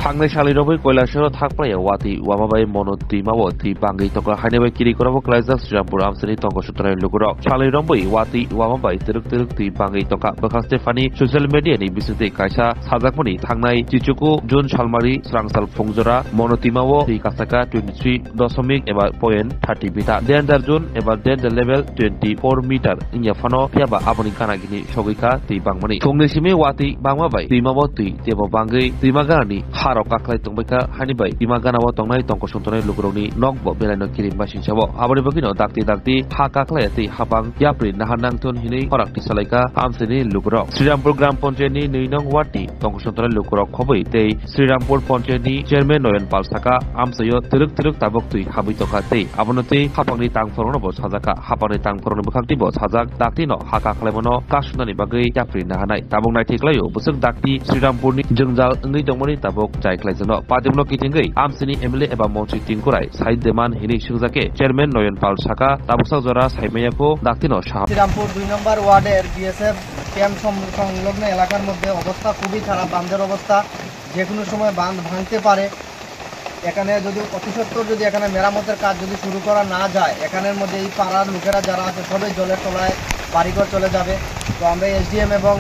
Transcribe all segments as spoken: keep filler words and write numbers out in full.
Tangnai salni romwi Kailasoro thakprai watwi wama bai mono twima o twi bangwi tongkha haini bai kiri korabo klaijak Srirampur amchaini tongkha sutrai lukurok. Salni romwi watwi wama bai twrwk twrwk twi bangwi tongkha. Bwkha Stephanie social media ni bisingtwi kaisa sajakmani thangnai chichuku June salmari srangsal phungjora mono twima o twi kasaka twenty three dosomik eba point thirty meter, danger zone eba danger level twenty four meter wngya phano, phiya ba aboni gana gini sogwi kha twi bangmani. Phungni simi watwi bangma bai twima bo twi tebo bangwi twima ganani harok kaklai tongbai kha, hani bai twima gana o tongnai tongkosong tongnai lukurokni nok bo belaino kirimba singsabo. Aboni bagwino dakti dakti ha kaklai twi hapang yapri naha nangthun hinwi khorak tisalaikha amsini lukurok. Srirampur Gram Panchayat ni nwi nong ward ni tongkosong tongnai lukurok khobwi tei Srirampur Panchayat ni chairman Noyon Pal saka, amchaio twrwk twrwk tabuk twi habwi tongkha tei abono tei hapangni tangphorokno bo sajakha. Hapangni tangphorokni bwkhakni bo sajak, dakti no ha kaklaimano kasunani bagwi yapri nahanai. Tabuk naithai klaio bwswk dakti Srirampur ni jwngjal wngwi tongmani tabuk chai khlaijakno. Patimno kitingwi amsini M L A eba montri tingkurai sai deman hinwi swngjak khe chairman Noyon Pal saka, tabuksa jora saimaya kho dakti no saha. Srirampur dui number ward er B S F camp song-, সংলগ্ন এলাকার মধ্যে অবস্থা খুবই খারাপ, বাঁধের অবস্থা যে কোনো সময় বাঁধ ভাঙতে পারে। এখানে যদি অতি সত্বর যদি এখানে মেরামতের কাজ যদি শুরু করা না যায়, এখানর মধ্যে এই পাড়ার লোকেরা যারা আছে সবাই জলের তলায় বাড়িঘর চলে যাবে। তো আমরা এসডিএম এবং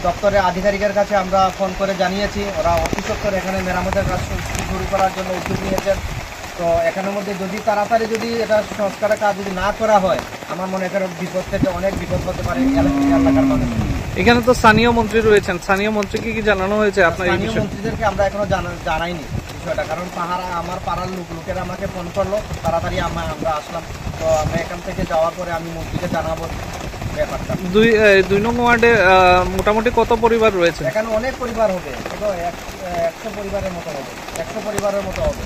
দপ্তরের আধিকারিকের কাছে আমরা ফোন করে জানিয়েছি, ওরা অতি সত্বর এখানে মেরামতের কাজ শু-, শুরু করার জন্য উদ্যোগ নিয়েছেন। তো এখানর মধ্যে যদি তাড়াতাড়ি যদি এটা সংস্কারের কাজ যদি না করা হয়, আমার মনে হয় এখানে বিপদ থেকে অনেক বিপদ হতে পারে এলা-, এলাকার মানুষ। এখানে তো স্থানীয় মন্ত্রী রয়েছেন, স্থানীয় মন্ত্রীকে কি জানানো হয়েছে আপনার এই স্থানীয় বিষয়ে? মন্ত্রীদেরকে আমরা এখনো জানা-, জানাইনি বিষয়টা, কারণ পাহারা, আমার পাড়ার লোক, লোকেরা আমাকে ফোন করলো, তাড়াতাড়ি আমা-, আমরা আসলাম। তো আমরা এখান থেকে যাওয়ার পরে আমি মন্ত্রীকে জানাবো ব্যাপারটা। দুই, এ, দুই নং ওয়ার্ডে, আহ, মোটামুটি কত পরিবার রয়েছে? এখানে অনেক পরিবার হবে, এগুলো এক-, একশো পরিবারের মতো হবে, একশো পরিবারের মতো হবে।